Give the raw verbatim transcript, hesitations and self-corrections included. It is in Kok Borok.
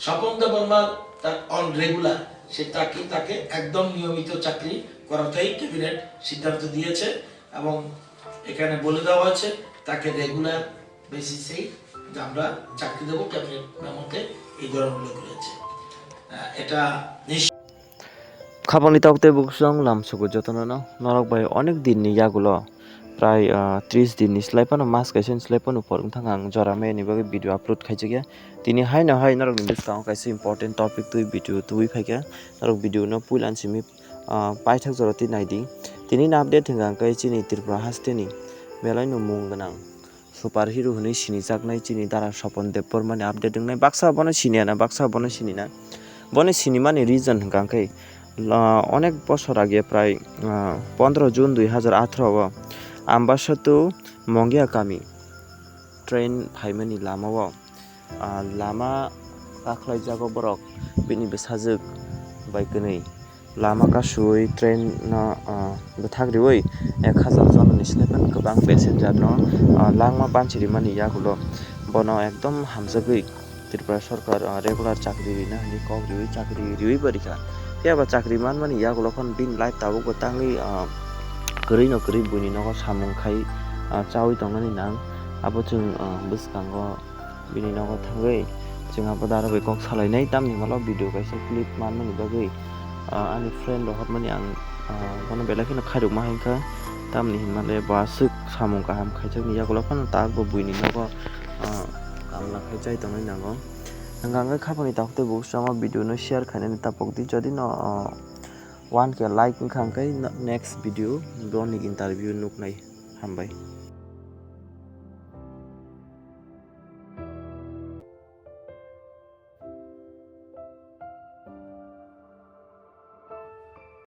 স্বপন দেববর্মার তার on regular, সে তাকে তাকে একদম নিয়মিত চাকরি করাতেই ক্যাবিনেট সিদ্ধান্ত দিয়েছে এবং এখানে বলে দেওয়া হয়েছে তাকে রেগুলার বেসিসেই আমরা চাকরি দেবো, ক্যাবিনেট মেমোতে এই ধরনের উল্লেখ রয়েছে। আহ, এটা নিশ্চয় Khapangni tok tei buksong lamsugo jotono no norok bai onek din ni yagulo prai, ah, tris din ni slai phano, mas kaisa ni slai phano por wngthang ang jora maya ni bagwi video upload khaijakya. Tini haino hai norok ni bwskango kaisa important topic twi video tubui phaikha. Norok video no puila simi, ah, paithak jora twi naidi. Tini ni update hwnkha hwnkhe chini Tripura haste ni belai no mung gwnang super hero hwnwi sinijaknai chini dara Sopon Debbarma ni update wngnai. Baksa bono siniya na, baksa bono sinina. Bono sinimani reason hwnkha khe, la, onek bosor age prai, ah, pondro June dui hazar atharo o Ambasa to Mongia kami train phaimani lama o, ah, lama kakhlaijago borok bini bwsajwk bai kwnwi. Lama kasui train no, ah, bwthak riui ek hazar jona ni slai phano kwbang passenger no, ah, langma banchi rimani yagulo bono ekdom hamjagwi Tripura Sarkar, ah, regular chakri rina hwnwi kok riui chakri riui bo rikha. Phiya ba chakri manmani yagulo phano bini life tabukbo tangwi, ah, kwrwi no kwrwi buini nogo samung khai, ah, chaui tongnani nang. Abo chwng, ah, bwskango bini nogo thangwi chwng abo dara bai kok salainai, tamni hwnba video kaisa clip manmani bagwi, ah, ani friend rohormani ang, ah, bono belai kheno khairokma hai kha, tamni hwnba le bo aswk samung kaham khaijakni yagulo phano tak bo buini nogo, ah, kamla khai chai tongnai nango. Hwnkha hwnkhe khapangni takhuk tei bukhuk sama video no share khainani tapok di, jodi no, ah, one K like wngkha hwnkhe no-, next video boni interview nuknai. Hambai.